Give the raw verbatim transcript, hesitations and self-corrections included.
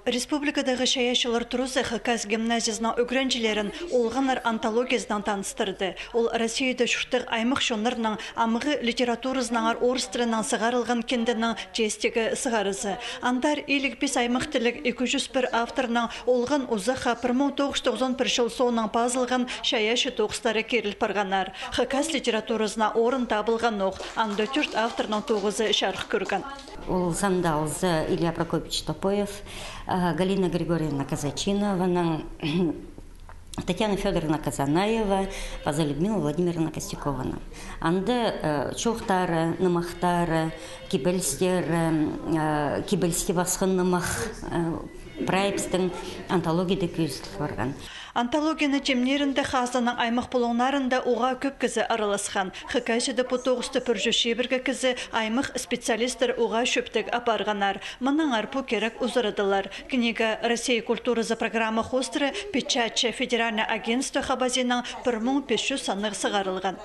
Республикадағы чайаачылар туразы Хакас гимназиязының ӱгренҷілерін «Олғаннар» антологиязынаң таныстырды. Ол Россияда чуртағ аймах чоннарның амғы литературазынаңар орыс тілінең сығарылған кинденің чиистіг сығарызы. Андар илиг пис аймах тіліг ікі чӱс пір авторның олған узахха пір муң тоғыс чӱс тоғызон пір чыл соонаң пазылған чайаачы тоғыстары киріл парғаннар. Хакас литературазына орын табылғанох, анда тӧрт авторның тоғызы чарых кӧрген. Ол санда алза Илья Прокопьевич Топоев, а, Галина Григорьевна Казачинованың, Татьяна Фёдоровна Казанаева, паза Людмила Владимировна Костякованың. Анда, э, чоохтары, нымахтары, кибелістері, э, кибелісті пасхан нымах, э, прайзының антологияда кӧзіділ парған. Антологияны тимнирінде хазнаның аймах пулуңнарында уғаа кӧп кізі араласхан. Хакасияда пу тоғысты пір чӱс чибіргі кізі, аймах специалисттер уғаа чӧптіг апарғаннар. Мынаңар пу кирек узарадылар. Книга «Россия культуразы» программа хоостыра «Печатьче» федеральнай агентство хабазиинаң пір муң пис чӱс саннығ сығарылған.